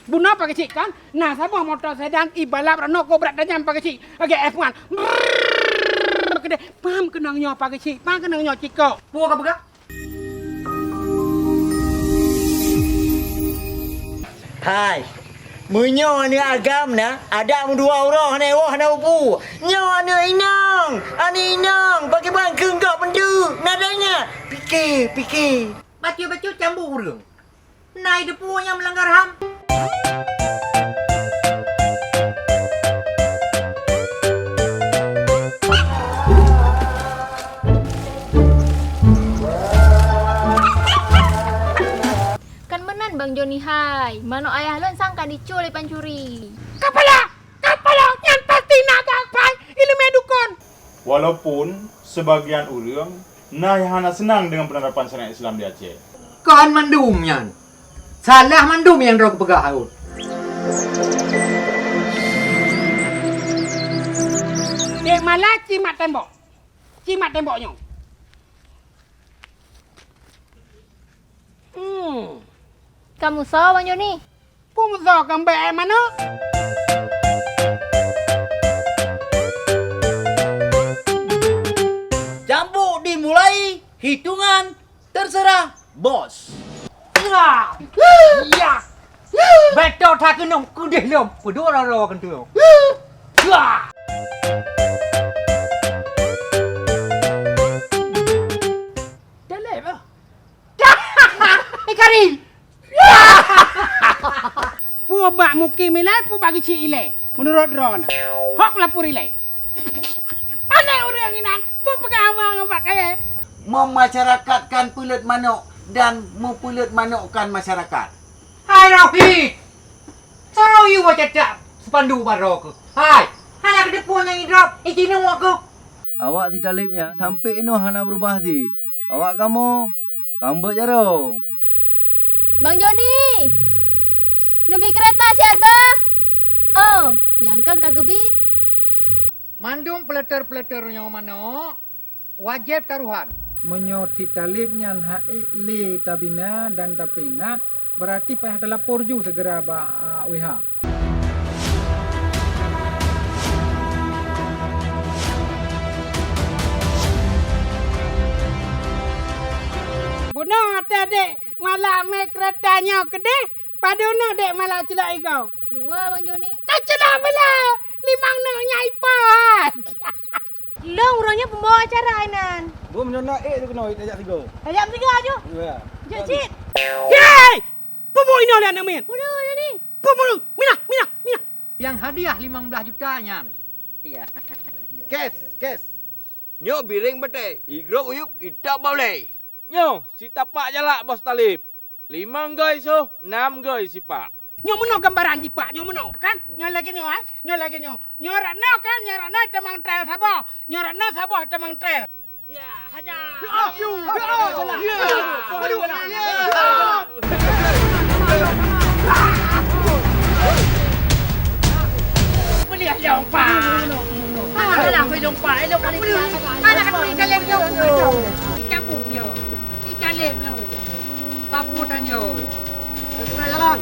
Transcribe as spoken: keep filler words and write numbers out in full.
Bunoe Pak Geuchik kan, na saboh moto sedan ibalap rot nyoe keu brat tajam Pak Geuchik. Lagèe F one. Brrrr, keudeh, pam keunong nyoe Pak Geuchik, pam keunong nyoe cikok. Peue ka peugah? Hai, meunyoe aneuk agam na, adak meudua uroe hana woe hana upu. Nyoe aneuk inong, aneuk inong, pakriban keu gob beuntu, na tanya. Pike, pike. Bacut-bacut cambuk ureueng. Na i teupeu nyang meulanggar ham. Kan meunan Bang Joni hai, manok ayah lôn sang ka dicue lé pancuri. Kapala! Kapala! Nyan pasti na gapai ileumèe dukon. Walaupun sebagian ureueng na nyang hana seunang deungon peunerapan syariat Islam di Aceh. Kon mandum nyan. Salah mandum nyang droe geupeugah awon. Dek Mala cimat tembok. Cimat tembok nyoe. Hmm. Kamu soe, Bang Joni? Peue meusoe keu mbèk manok? Cambuk dimulai, hitungan terserah bos. Ya. Ya. Beutôi that keunoe keudeh lom, peuduek rara keunoe. Ya. Dalem ah. Eh, Karim! Peue bak mukim ilèe, peue bak geuchik ilèe? Meunurot droeneuh, hok lapor ilèe. Pandai ureueng inan, peue peugah haba ngon bak kayèe? Memasyarakatkan peuleut manok dan meupeuleut manokkan masyarakat. Hai Rafiq! Soe yue baca tak spanduk baroe keuh? Hai! Hana keudeupeue nyang idrop, icinong keuh! Awak si Talib nyan sampoe inoe hana beurubah cit. Awak kamoe ka eumbeut jaroe. Bang Joni! Neubi keureta siat bah! Oh, nyang kan ka geubi. Mandum peuleuter-peuleuter nyoe manok wajéb taruhan. Meunyoe si Talib nyan hana ék lé tabina dan tapeuingat, beurati payah talapor ju seugera bak, a, W H. Bunoe até dek Mala mé keureta nyoe keudeh, padum nyoe dek Mala ceulak igoe? Dua, Bang Joni. Tacilak bela, limong nyoe nyang ipo hai. Lôn uroe nyoe pembawa acara inan. Bom nyoe na ék tu keunoe tajak sigoe. Tajak sigoe aju. Ya. Jeuet cit. Yey! Peue buet inoe lé aneuk miet? Peue Joni? Peue buet? Minah, minah, minah. Nyang hadiah limong blaih juta nyan. Iya. Kes, kes. Nyoe biréng batèe, igrok uyueb, itak bak ulèe. Nyoe, sitapak jalak Bos Talib. Limong goi soh, nam goi sipak. Nyoe meunoe gambaran sipak, nyoe meunoe, kan? Nyoe lagèe nyoe, eh? Nyoe lagèe nyoe. Nyoe rot nyoe, kan? Nyoe rot nyoe tamong trèl saboh. Nyoe rot nyoe saboh tamong trèl. Ya, haja. Ya, ya, ya, ya. Aduh, ya. Boleh lompat. Alah, boleh lompat. Elok kali. Alah, aku ikalem nyoe. Icabut nyoe. Icalem nyoe. Kaputan nyoe. Setengah jalan.